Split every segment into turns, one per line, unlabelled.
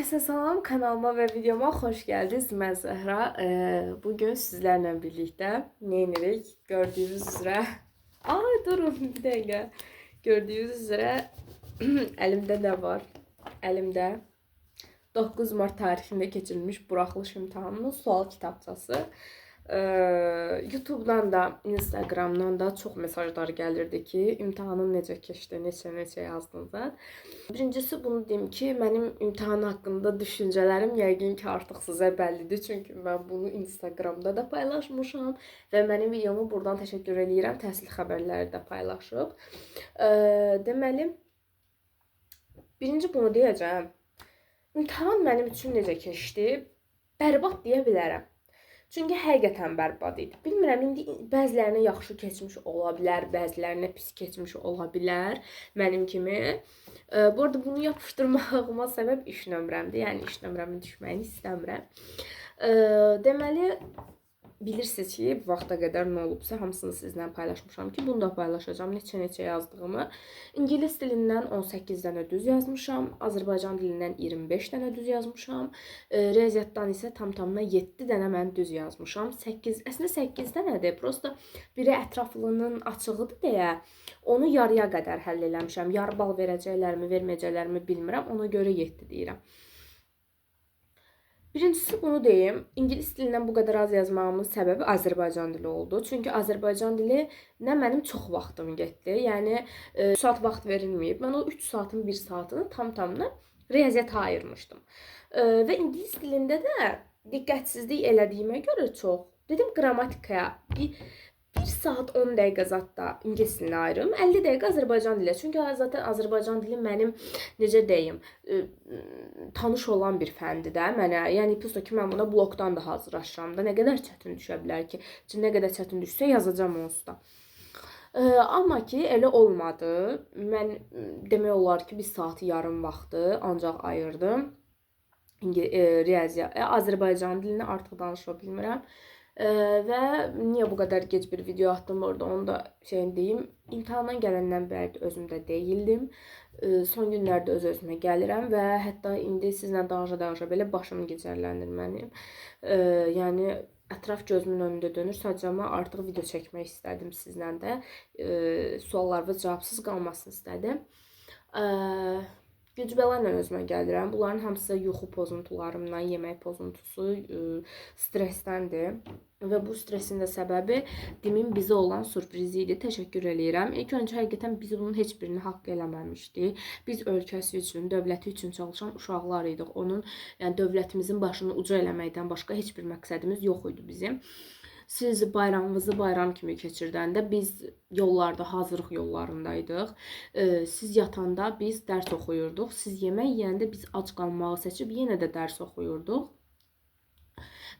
Herkese salam, kanalıma ve videoma hoş geldiniz. Mən Zəhra. Bugün sizlerle birlikte ne edirik? Gördüğünüz üzere... Ay durun bir dakika. Gördüğünüz üzere elimde ne var? Elimde 9 Mart tarixində keçirilmiş buraxılış imtahanının sual kitabçası. YouTube'dan da, Instagram'dan da çox mesajlar gəlirdi ki, imtahanın necə keçdi, neçə-neçə yazdın zət. Birincisi bunu deyim ki, mənim imtahan haqqında düşüncələrim yəqin ki, artıq sizə bəllidir. Çünki mən bunu Instagramda da paylaşmışam və mənim videomu buradan təşəkkür eləyirəm. Təhsil xəbərləri də paylaşıb. Deməli, birinci bunu deyəcəm. İmtahan mənim üçün necə keçdi? Bərbad deyə bilərəm. Çünki həqiqətən bərbad idi. Bilmirəm, indi bəzilərinə yaxşı keçmiş ola bilər, bəzilərinə pis keçmiş ola bilər mənim kimi. Bu arada bunu yapışdırmağıma səbəb iş nömrəmdir. Yəni iş nömrəmin düşməyini istəmirəm. Deməli, bilirsiniz ki, bu vaxta qədər nə olubsa hamısını sizlə paylaşmışam ki, bunu da paylaşacağam, neçə-neçə yazdığımı. İngilis dilindən 18 dənə düz yazmışam, Azərbaycan dilindən 25 dənə düz yazmışam, riyaziyyatdan isə tam-tamına 7 dənə mən düz yazmışam. 8, əslində 8 dənədir, prosta biri ətraflının açığıdır deyə onu yarıya qədər həll eləmişəm. Yarı bal verəcəklərimi, verməyəcəklərimi bilmirəm, ona görə 7 deyirəm. Birincisi bunu deyim, İngilis dilindən bu qədər az yazmağımın səbəbi Azərbaycan dili oldu. Çünki Azərbaycan dili nə mənim çox vaxtım getdi. Yəni 3 saat vaxt verilməyib. Mən o 3 saatın 1 saatını tam-tamına riyaziyyata ayırmışdım. Və İngilis dilində də diqqətsizlik elədiyimə görə çox, dedim qrammatikaya bir 1 saat 10 dəqiqə zətdə ingilis dilinə ayırım, 50 dəqiqə Azərbaycan dilinə. Çünki zaten Azərbaycan dili mənim, necə deyim, tanış olan bir fəndir də mənə. Yəni, prosto ki, mən buna blokdan da hazırlaşıram da. Nə qədər çətin düşə bilər ki? Çünki nə qədər çətin düşsə yazacağam onsuz da. Amma ki, elə olmadı. Mən demək olar ki, 1 saatı yarım vaxtı ancaq ayırdım. Riyaziyyat, Azərbaycan dilini artıq danışa bilmirəm. Və niyə bu qədər gec bir video atdım orada, onu da şeyin deyim. İmtahandan gələndən bəri özümdə deyildim. Son günlərdə öz-özümə gəlirəm və hətta indi sizlə danışa-danışa belə başım gecərlənir mənim. Yəni ətraf gözümün önündə dönür. Sadəcə amma artıq video çəkmək istədim sizlə də. Suallarınız cavabsız qalmasını istədim. Güc-bəla ilə özümə gəlirəm. Bunların hamısı yuxu pozuntularımdan, yemək pozuntusu, stressdəndir. Və bu stressin də səbəbi DİM-in bizə olan sürprizi idi. Təşəkkür eləyirəm. İlk öncə həqiqətən biz bunun heç birini haqq eləməmişdik. Biz ölkəsi üçün, dövləti üçün çalışan uşaqlar idik. Onun, yəni dövlətimizin başını uca eləməkdən başqa heç bir məqsədimiz yox idi bizim. Siz bayramınızı bayram kimi keçirdəndə biz yollarda, hazırlıq yollarındaydıq. Siz yatanda biz dərs oxuyurduq. Siz yemək yeyəndə biz ac qalmağı seçib yenə də dərs oxuyurduq.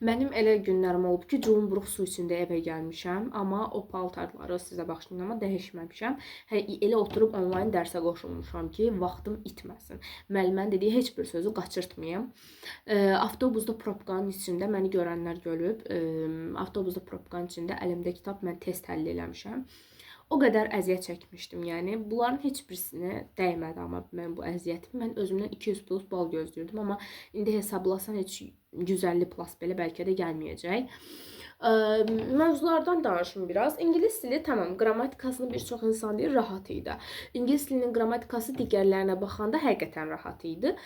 Mənim elə günlərim olub ki, cuğumburuq su içində evə gəlmişəm, amma o paltarları sizə bağışlayın, amma dəyişməmişəm. Elə oturub onlayn dərsə qoşulmuşam ki, vaxtım itməsin. Müəllimənin dediyi heç bir sözü qaçırtmayım. Avtobusda probkanın içində məni görənlər görüb, avtobusda probkanın içində əlimdə kitab mən test həll eləmişəm. O qədər əziyyət çəkmişdim, yəni bunların heç birisinə dəymədi amma mən bu əziyyətim. Mən özümdən 200 plus bal gözləyirdim, amma indi hesablasan heç 150 plus belə bəlkə də gəlməyəcək. Mövzulardan danışım biraz. İngilis dili tamam, qrammatikasını bir çox insan deyir, rahat idi. İngilis dilinin qrammatikası digərlərinə baxanda həqiqətən rahat idi.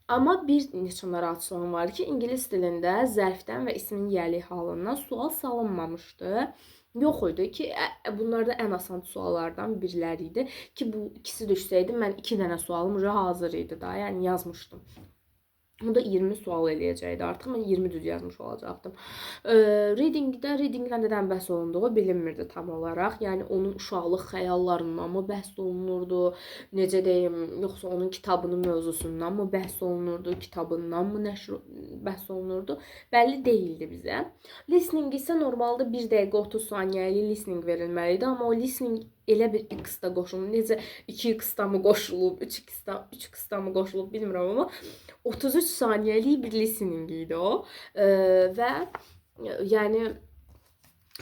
Amma bir neçə narahat var ki, İngilis dilində zərfdən və ismin yəli halından sual salınmamışdı. Yox idi ki, bunlar da ən asan suallardan biriləri idi ki, bu ikisi düşsəydi mən 2 dənə sualım hazır idi da, yəni yazmışdım. Bu da 20 sual eləyəcəkdi. Artıq mən 20 düz yazmış olacaqdım. Readingdə, readingdən nədən bəhs olunduğu bilinmirdi tam olaraq. Yəni onun uşaqlıq xəyallarından mı bəhs olunurdu, necə deyim, yoxsa onun kitabının mövzusundan mı bəhs olunurdu, kitabından mı nəşr bəhs olunurdu, bəlli deyildi bizə. Listening isə normalda 1 dəqiqə 30 saniyəlik listening verilməli idi, amma o listening elə bir x-da qoşulub, necə 2x-da mı qoşulub, 3x-da, 3x-da mı qoşulub bilmirəm, amma 33 saniyəlik bir listening idi o. Və yəni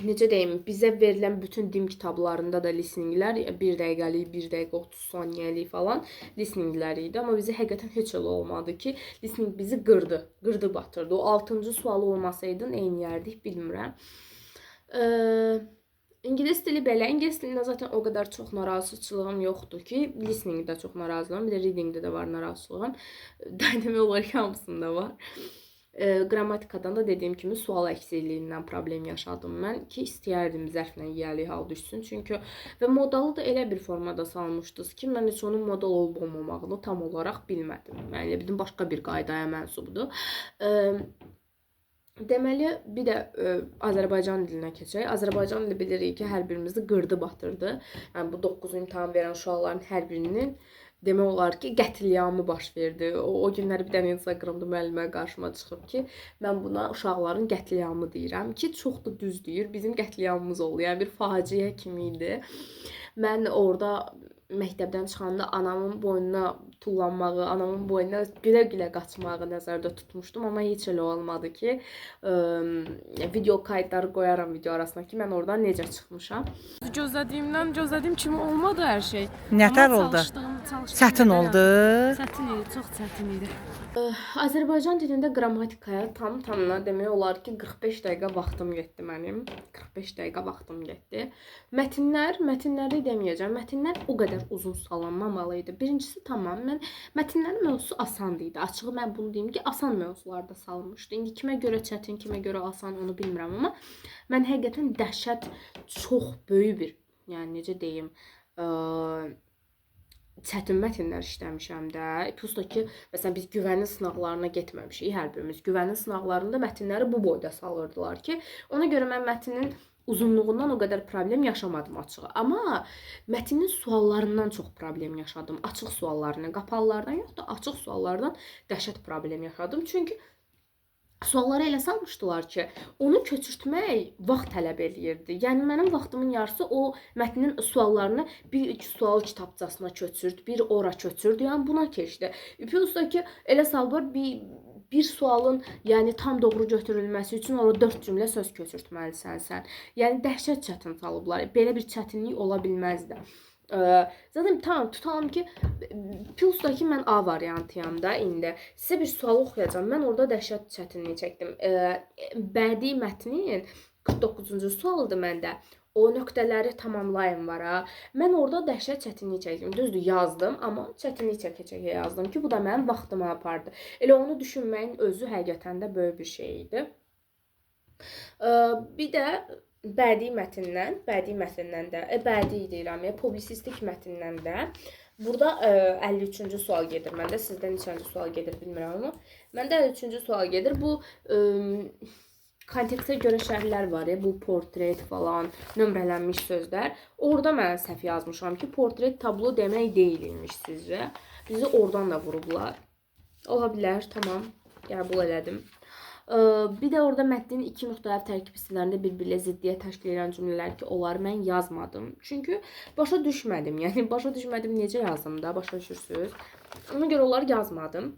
Necə deyim, bizə verilən bütün dim kitablarında da listeninglər 1 dəqiqəlik, 1 dəqiqə 30 saniyəlik falan listeninglər idi. Amma bizə həqiqətən heç elə olmadı ki, listening bizi qırdı, qırdı batırdı. O 6-cı sualı olmasaydı nə eləyərdik bilmirəm. İngilis dili belə. İngilis dilində zaten o qədər çox narazıçılığım yoxdur ki, listeningdə çox narazıyam, bir də readingdə də var narazılığım. Demək olar ki, hamısında var. Qrammatikadan da dediyim kimi sual əksikliyindən problem yaşadım mən ki, istəyərdim zərflə yiyəlik hal düşsün. Çünki və modalı da elə bir formada salmışdınız ki, mən heç onun modal olub olmamağını tam olaraq bilmədim. Mən elə bildim başqa bir qaydaya mənsubdur. Deməli, bir də Azərbaycan dilinə keçək. Azərbaycan dili bilirik ki, hər birimizi qırdı, batırdı. Yəni bu 9 imtahan verən uşaqların hər birinin demək olar ki, qətliamı baş verdi. O günlər bir dənə Instagramda müəllimə qarşıma çıxıb ki, mən buna uşaqların qətliamı deyirəm ki, çox da düz deyir. Bizim qətliamımız oldu. Yəni bir faciə kimi idi. Mən orada məktəbdən çıxanda anamın boynuna tullanmağı, anamın boynuna gülə-gülə qaçmağı nəzərdə tutmuşdum, amma heç elə olmadı ki, video kayıtları qoyaram video arasına ki, mən oradan necə çıxmışam.
Gözlədiyimdən, gözlədiyim kimi olmadı hər şey.
Nətər
Amma
oldu?
Çalışdığım
Çətin
qədər
oldu.
Çətin idi, çox çətin idi.
Azərbaycan dilində qrammatikaya tam-tamına demək olar ki, 45 dəqiqə vaxtım getdi mənim. 45 dəqiqə vaxtım getdi. Mətnlər, mətnləri deməyəcəm. Mətnlər o qədər uzun salınmamalı idi. Birincisi, tamam, mən mətnlərin mövzusu asan idi. Açığı mən bunu deyim ki, asan mövzularda salınmışdı. İndi kimə görə çətin, kimə görə asan onu bilmirəm, amma mən həqiqətən dəhşət çox böyük bir, yəni necə deyim, çətin mətnlər işləmişəm də. Plus da ki, məsələn biz güvənli sınaqlarına getməmişik hər birimiz. Güvənli sınaqlarında mətnləri bu boyda salırdılar ki, ona görə mən mətnin uzunluğundan o qədər problem yaşamadım açığı. Amma mətnin suallarından çox problem yaşadım. Açıq suallarından, qapalılardan yox da açıq suallardan dəhşət problem yaşadım. Çünki sualları elə salmışdılar ki, onu köçürtmək vaxt tələb eləyirdi. Yəni mənim vaxtımın yarısı o mətnin suallarını bir iki sual kitabçasına köçürdü, bir ora köçürdü. Yəni buna keçdi. Plus da ki, elə saldılar bir sualın, yəni tam doğru götürülməsi üçün ora 4 cümlə söz köçürtməlisən sən. Yəni dəhşət çətin salıblar. Belə bir çətinlik ola bilməzdi. Zaten tamam, tutalım ki, plus da ki mən A variantıyam da indi. Sizə bir sual oxuyacağam. Mən orada dəhşət çətinlik çəkdim. Bədii mətnin 49-cu sualıdır məndə. O nöqtələri tamamlayın var ha. Mən orada dəhşət çətinlik çəkdim. Düzdür, yazdım, amma çətinlik çəkə-çəkə yazdım ki, bu da mənim vaxtımı apardı. Elə onu düşünməyin özü həqiqətən də böyük bir şey idi. Bir də bədii mətndən, bədii mətndən də, bədii deyirəm, ya publisistik mətndən də burada 53-cü sual gedir məndə. Sizdə neçənci sual gedir bilmirəm, amma məndə 53-cü sual gedir. Bu kontekstə görə şərhlər var ya, bu portret falan, nömrələnmiş sözlər. Orada mən səhv yazmışam ki, portret tablo demək deyil imiş sizcə. Bizi oradan da vurublar. Ola bilər, tamam, qəbul elədim. Bir də orada mətnin iki müxtəlif tərkib hissələrində bir-birilə ziddiyyət təşkil edən cümlələr ki, onları mən yazmadım. Çünki başa düşmədim. Yəni başa düşmədim, necə yazdım da, başa düşürsünüz. Ona görə onları yazmadım.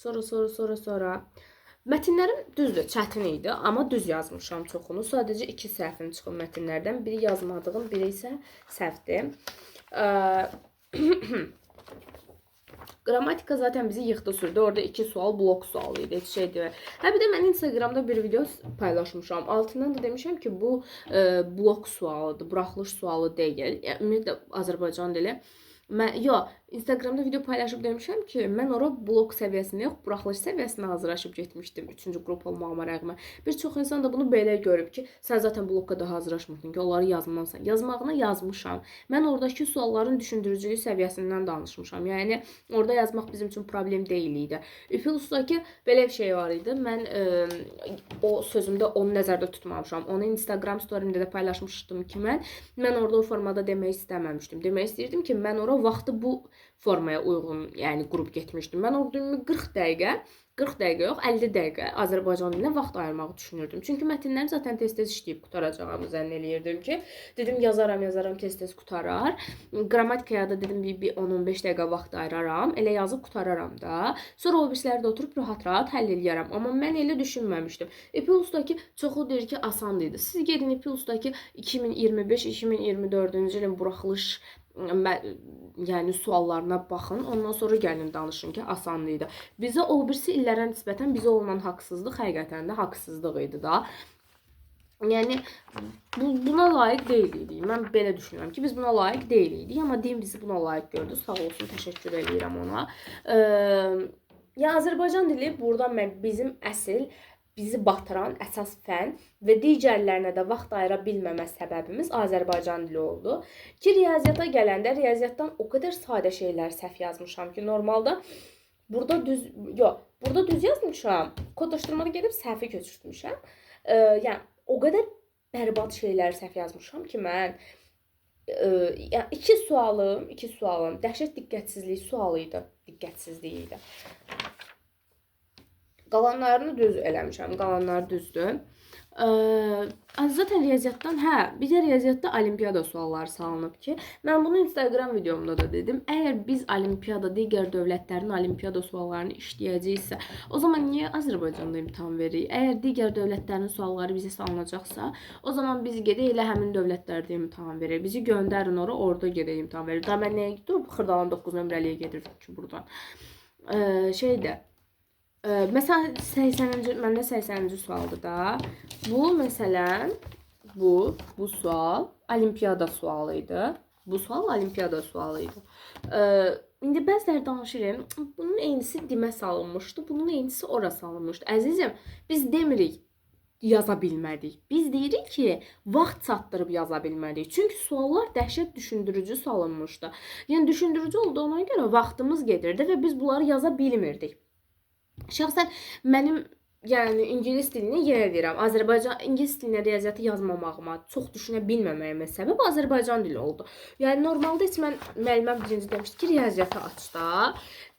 Sonra. Mətnlərim düzdür, çətin idi, amma düz yazmışam çoxunu. Sadəcə iki səhvim çıxıb mətnlərdən. Biri yazmadığım, biri isə səhvdir. Qrammatika zaten bizi yıxdı sürdü. Orada iki sual blok sualı idi. Heç şey deyil. Hə, bir də mən Instagramda bir video paylaşmışam. Altından da demişəm ki, bu blok sualıdır, buraxılış sualı deyil. Yəni, ümumiyyətlə Azərbaycan dili. Mən yo, Instagramda video paylaşıb demişəm ki, mən ora blok səviyyəsinə yox, buraxılış səviyyəsinə hazırlaşıb getmişdim 3-cü qrup olmağıma rəğmən. Bir çox insan da bunu belə görüb ki, sən zaten blokka da hazırlaşmırdın ki, onları yazmalısan. Yazmağına yazmışam. Mən oradakı sualların düşündürücülüyü səviyyəsindən danışmışam. Yəni orada yazmaq bizim üçün problem deyil idi. Plusdakı belə bir şey var idi. Mən o sözümdə onu nəzərdə tutmamışam. Onu Instagram storyimdə də paylaşmışdım ki, mən orada o formada demək istəməmişdim. Demək istəyirdim ki, mən ora vaxtı bu formaya uyğun, yəni qrup getmişdim. Mən orada ümumi 40 dəqiqə, 40 dəqiqə yox, 50 dəqiqə Azərbaycan dilinə vaxt ayırmağı düşünürdüm. Çünki mətnləri zaten tez-tez işləyib qurtaracağımı zənn eləyirdim ki, dedim yazaram, yazaram, tez-tez qutarar. Qrammatikaya da dedim bir 10-15 dəqiqə vaxt ayıraram, elə yazıb qutararam da. Sonra o birisləri də oturub rahat-rahat həll eləyərəm. Amma mən elə düşünməmişdim. E-Plusdakı çoxu deyir ki, asan idi. Siz gedin E-Plusdakı 2025-2024-cü ilin buraxılış yəni suallarına baxın, ondan sonra gəlin danışın ki, asan idi. Bizə o birisi illərə nisbətən bizə olunan haqsızlıq həqiqətən də haqsızlıq idi da. Yəni buna layiq deyil idik. Mən belə düşünürəm ki, biz buna layiq deyil idik, amma deyim bizi buna layiq gördü. Sağ olsun, təşəkkür eləyirəm ona. Yəni Azərbaycan dili burada bizim əsl bizi batıran əsas fən və digərlərinə də vaxt ayıra bilməmə səbəbimiz Azərbaycan dili oldu. Ki, riyaziyyata gələndə riyaziyyatdan o qədər sadə şeylər səhv yazmışam ki, normalda burada düz, yox, burada düz yazmışam. Kodlaşdırmada gedib səhvi köçürtmüşəm. Yəni o qədər bərbad şeylər səhv yazmışam ki, mən yəni iki sualım dəhşət diqqətsizlik sualı idi, diqqətsizliyi idi. Qalanlarını düz eləmişəm, qalanları düzdür. Zaten riyaziyyatdan, hə, bir də riyaziyyatda olimpiyada sualları salınıb ki, mən bunu Instagram videomda da dedim. Əgər biz olimpiyada, digər dövlətlərin olimpiyada suallarını işləyəcəksə, o zaman niyə Azərbaycanda imtahan veririk? Əgər digər dövlətlərin sualları bizə salınacaqsa, o zaman biz gedək elə həmin dövlətlərdə imtahan veririk. Bizi göndərin ora, orada gedək imtahan veririk. Daha mən nəyə durub Xırdalan 9 nömrəliyə gedirdim ki, buradan. Şeydir. Məsələn, 80-ci, məndə 80-ci sualdır da. Bu, məsələn, bu sual olimpiyada sualı idi. Bu sual olimpiyada sualı idi. İndi bəziləri danışır, bunun eynisi dimə salınmışdı, bunun eynisi ora salınmışdı. Əzizim, biz demirik yaza bilmədik. Biz deyirik ki, vaxt çatdırıb yaza bilmədik. Çünki suallar dəhşət düşündürücü salınmışdı. Yəni, düşündürücü olduğuna görə vaxtımız gedirdi və biz bunları yaza bilmirdik. Şəxsən mənim, yəni ingilis dilini yenə deyirəm, Azərbaycan ingilis dilinə riyaziyyatı yazmamağıma, çox düşünə bilməməyimə səbəb Azərbaycan dili oldu. Yəni normalda heç mən müəlliməm birinci demişdi ki, riyaziyyatı aç da.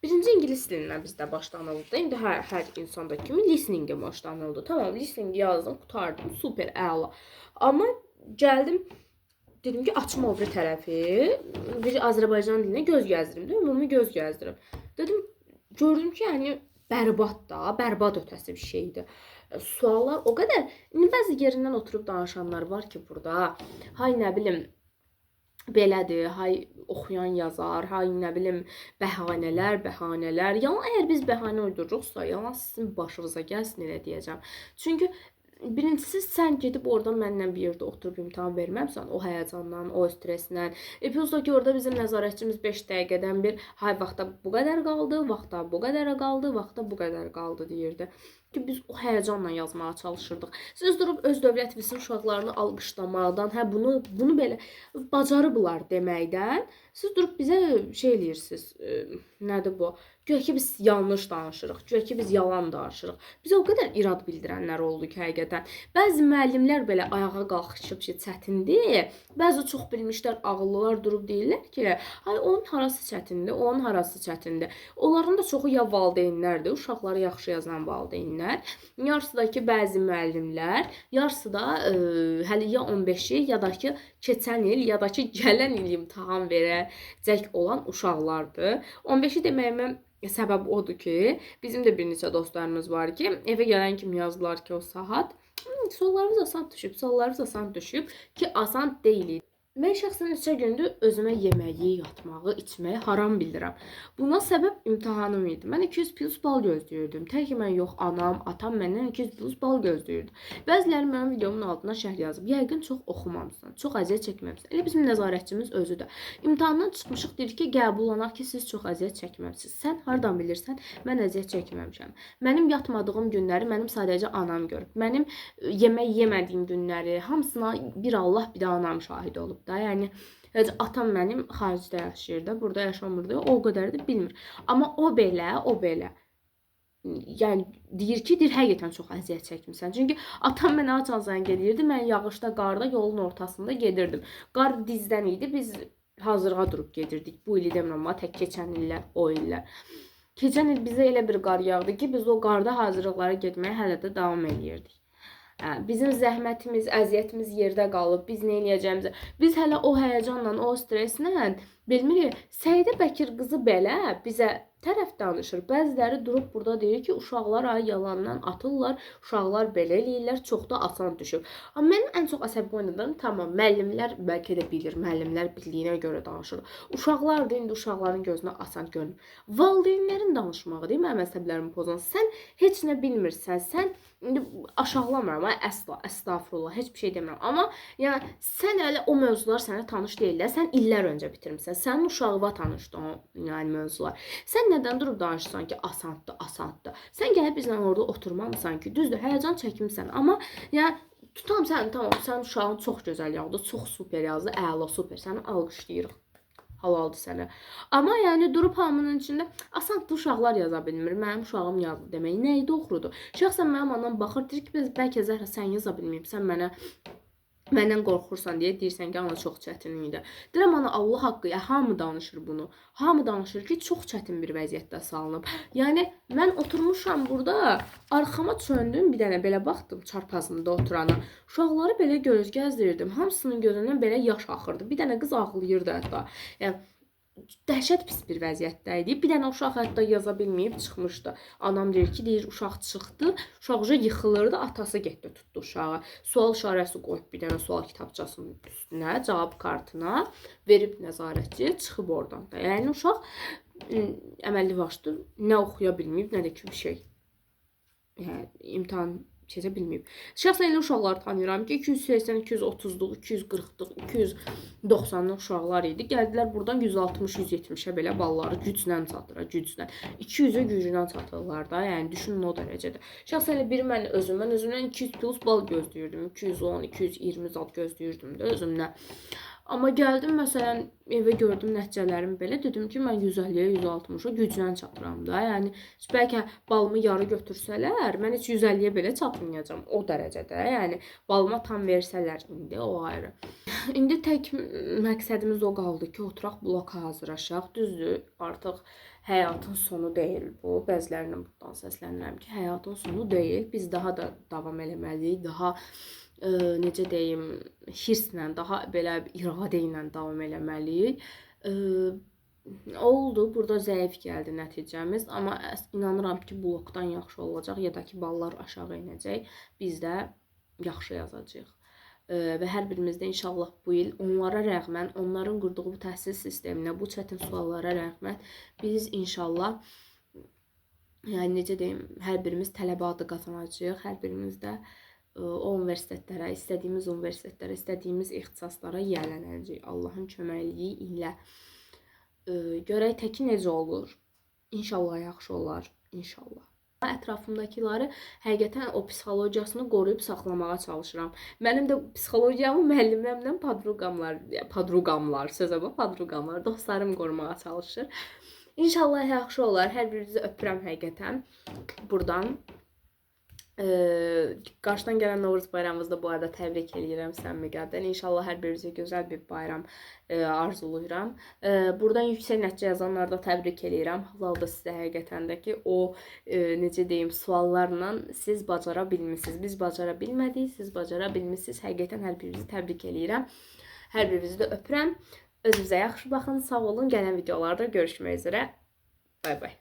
Birinci ingilis dilindən bizdə başlanıldı. İndi hər insanda kimi listeningə başlanıldı. Tamam, listeningi yazdım, qurtardım, super, əla. Amma gəldim, dedim ki, açım o biri tərəfi, bir Azərbaycan dilinə göz gəzdirim, də, ümumi göz gəzdirim. Dedim, gördüm ki, yəni bərbad da, bərbad ötəsi bir şeydir. Suallar o qədər, indi bəzi yerindən oturub danışanlar var ki, burada, hay nə bilim, belədir, hay oxuyan yazar, hay nə bilim, bəhanələr, bəhanələr. Yalan, əgər biz bəhanə uydururuqsa, yalan sizin başınıza gəlsin, elə deyəcəm. Çünki birincisi, sən gedib oradan mənlə bir yerdə oturub imtahan verməmsən, o həyəcandan, o stresslə. Plus da ki, orada bizim nəzarətçimiz 5 dəqiqədən bir, hay vaxta bu qədər qaldı, vaxta bu qədərə qaldı, vaxta bu qədər qaldı deyirdi. Ki, biz o həyəcanla yazmağa çalışırdıq. Siz durub öz dövlətinizin uşaqlarını alqışlamaqdan, hə bunu belə bacarıblar deməkdən, siz durub bizə şey eləyirsiniz, nədir bu? Güya ki, biz yanlış danışırıq, güya ki, biz yalan danışırıq. Bizə o qədər irad bildirənlər oldu ki, həqiqətən. Bəzi müəllimlər belə ayağa qalxışıb ki, çətindir. Bəzi çox bilmişlər, ağıllılar durub deyirlər ki, hay onun harası çətindir, onun harası çətindir. Onların da çoxu ya valideynlərdir, uşaqları yaxşı yazan valideynlər, yarısı da ki, bəzi müəllimlər, yarısı da hələ ya 15-i, ya da ki, keçən il, ya da ki, gələn il imtahan verəcək olan uşaqlardır. 15-i deməyimə səbəb odur ki, bizim də bir neçə dostlarımız var ki, evə gələn kimi yazdılar ki, o saat suallarımız asan düşüb, suallarımız asan düşüb ki, asan deyil. Mən şəxsən neçə gündür özümə yeməyi, yatmağı, içməyi haram bilirəm. Buna səbəb imtahanım idi. Mən 200 plus bal gözləyirdim. Tək ki, mən yox, anam, atam məndən 200 plus bal gözləyirdi. Bəziləri mənim videomun altına şərh yazıb. Yəqin çox oxumamısan, çox əziyyət çəkməmsən. Elə bizim nəzarətçimiz özü də. İmtahandan çıxmışıq, deyir ki, qəbul olunaq ki, siz çox əziyyət çəkməmsiniz. Sən hardan bilirsən, mən əziyyət çəkməmişəm. Mənim yatmadığım günləri mənim sadəcə anam görüb. Mənim yemək yemədiyim günləri hamısına bir Allah, bir də anam şahid olub. Da, yəni atam mənim xaricdə yaşayır da, burada yaşamırdı, o qədər də bilmir. Amma o belə, o belə. Yəni deyir ki, deyir, həqiqətən çox əziyyət çəkmisən. Çünki atam mənə haçan zəng eləyirdi, mən yağışda, qarda yolun ortasında gedirdim. Qar dizdən idi, biz hazırlığa durub gedirdik. Bu ili demirəm, amma tək keçən illər, o illər. Keçən il bizə elə bir qar yağdı ki, biz o qarda hazırlıqlara getməyə hələ də davam eləyirdik. Bizim zəhmətimiz, əziyyətimiz yerdə qalıb. Biz nə eləyəcəyimizi, biz hələ o həyəcanla, o stresslə bilmirik. Səidə Bəkir qızı belə bizə tərəf danışır. Bəziləri durub burada deyir ki, uşaqlar ay yalandan atırlar, uşaqlar belə eləyirlər, çox da asan düşüb. Amma mənim ən çox əsəbi oynadığım, tamam, müəllimlər bəlkə də bilir, müəllimlər bildiyinə görə danışır. Uşaqlar da indi uşaqların gözünə asan görünür. Valideynlərin danışmağı deyil, mənim əsəblərimi pozan. Sən heç nə bilmirsən, sən indi aşağılamıram, əsla, əstağfurullah, heç bir şey demirəm. Amma yəni sən hələ o mövzular sənə tanış deyillər. Sən illər öncə bitirmisən. Sənin uşağına tanışdı o yəni mövzular. Sən nədən durub danışırsan ki, asandır, asandır. Sən gəlib bizlə orada oturmamısan ki, düzdür, həyəcan çəkmisən, amma yəni tutam sən, tamam, sənin uşağın çox gözəl yazdı, çox super yazdı, əla, super, səni alqışlayırıq. Halaldır sənə. Amma yəni durub hamının içində asandır uşaqlar yaza bilmir. Mənim uşağım yazdı demək nəyi doğrudur? Şəxsən mənim anam baxır, deyir ki, biz bəlkə Zəhra sən yaza bilməyibsən, məndən qorxursan deyə deyirsən ki, ana çox çətin idi. Deyirəm ana Allah haqqı, ya hamı danışır bunu. Hamı danışır ki, çox çətin bir vəziyyətdə salınıb. Yəni mən oturmuşam burada, arxama çöndüm, bir dənə belə baxdım çarpazımda oturana. Uşaqları belə göz gəzdirirdim. Hamısının gözündən belə yaş axırdı. Bir dənə qız ağlayırdı hətta. Yəni dəhşət pis bir vəziyyətdə idi. Bir dənə uşaq hətta yaza bilməyib çıxmışdı. Anam deyir ki, deyir uşaq çıxdı, uşaq uca yıxılırdı, atası getdi tutdu uşağı. Sual işarəsi qoyub bir dənə sual kitabçasının üstünə, cavab kartına verib nəzarətçi, çıxıb oradan da. Yəni uşaq əməlli başlı nə oxuya bilməyib, nə də ki bir şey. Yəni imtahan keçə bilməyib. Şəxsən elə uşaqları tanıyıram ki, 280, 230-luq, 240-lıq, 290-lıq uşaqlar idi. Gəldilər buradan 160, 170-ə belə balları güclə çatır, güclə. 200-ə güclə çatırlar da. Yəni düşünün o dərəcədə. Şəxsən elə biri mən özüm, mən özümdən 200 plus bal gözləyirdim. 210, 220 zad gözləyirdim də özümdən. Amma gəldim məsələn evə gördüm nəticələrimi belə, dedim ki, mən 150-yə, 160-a güclə çatıram da. Yəni bəlkə balımı yarı götürsələr, mən heç 150-yə belə çatmayacağam o dərəcədə. Yəni balıma tam versələr indi o ayrı. İndi tək məqsədimiz o qaldı ki, oturaq bloka hazırlaşaq. Düzdür, artıq həyatın sonu deyil bu. Bəzilərinə buradan səslənirəm ki, həyatın sonu deyil. Biz daha da davam eləməliyik, daha necə deyim, hirslə, daha belə iradə ilə davam eləməliyik. Oldu, burada zəif gəldi nəticəmiz, amma inanıram ki, blokdan yaxşı olacaq ya da ki, ballar aşağı enəcək. Biz də yaxşı yazacağıq. Və hər birimiz də inşallah bu il onlara rəğmən, onların qurduğu bu təhsil sisteminə, bu çətin suallara rəğmən biz inşallah, yəni necə deyim, hər birimiz tələbə adı qazanacağıq, hər birimiz də o universitetlərə, istədiyimiz universitetlərə, istədiyimiz ixtisaslara yiyələnəcəyik Allahın köməkliyi ilə. Görək təki necə olur. İnşallah yaxşı olar, inşallah. Ətrafımdakıları həqiqətən o psixologiyasını qoruyub saxlamağa çalışıram. Mənim də psixologiyamı müəllimlərimlə padruqamlar, sözə bax, padruqamlar, dostlarım qorumağa çalışır. İnşallah yaxşı olar. Hər birinizi öpürəm həqiqətən buradan. Qarşıdan gələn Novruz bayramınızı da bu arada təbrik eləyirəm səmimi qəlbdən. İnşallah hər birinizə gözəl bir bayram arzulayıram. Buradan yüksək nəticə yazanları da təbrik eləyirəm. Halal da sizə həqiqətən də ki, o necə deyim, suallarla siz bacara bilmişsiniz. Biz bacara bilmədik, siz bacara bilmişsiniz. Həqiqətən hər birinizi təbrik eləyirəm. Hər birinizi də öpürəm. Özünüzə yaxşı baxın, sağ olun. Gələn videolarda görüşmək üzrə. Bay bay.